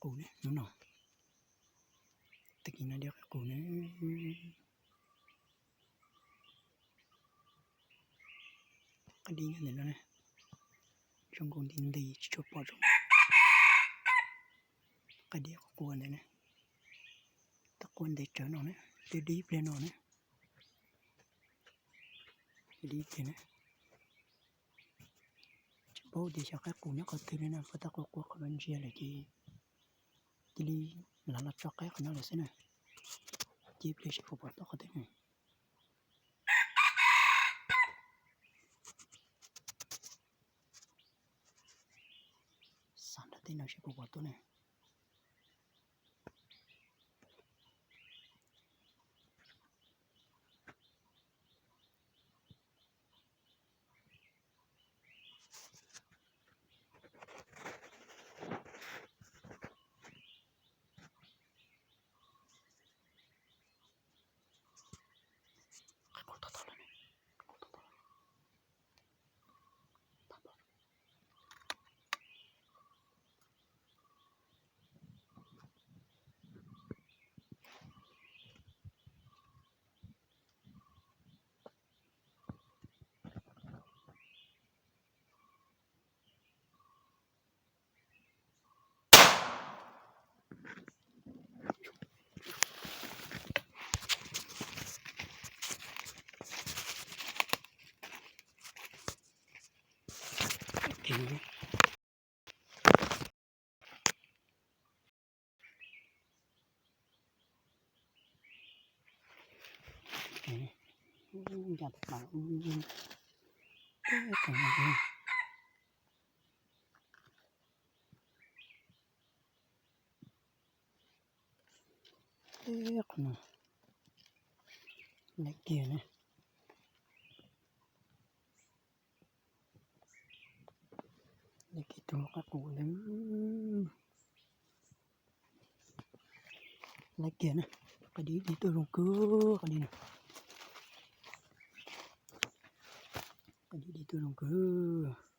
qus ne, hnub no. Tag kis no dib qaib qus ne. Qaib dib nyob ntawm no ne, zoo nkaus nti nti tsis tshua pom zoo. Qaib dib qus qus ntawd ne, twb qua ntev tsawv no ne, twb dib pliag no ne. Dib pliag ne. Tsis paub tias xyov qaib qus nyob qhov twg li na, puas tab qua qua qhov no ntsia lawm ces cia li lav los tso qaib qhov no lawm xwb na. Cia pliag seb puas pom tau qhov twg na. Xav nrog tej no seb puas pom tau na. Qhov no lawv kiag na, lawv kiag tus qaib qus ntawd, lawv kiag na, qaib dib dib tuaj zoo kawg qhov no, qaib dib dib tuaj zoo kawg.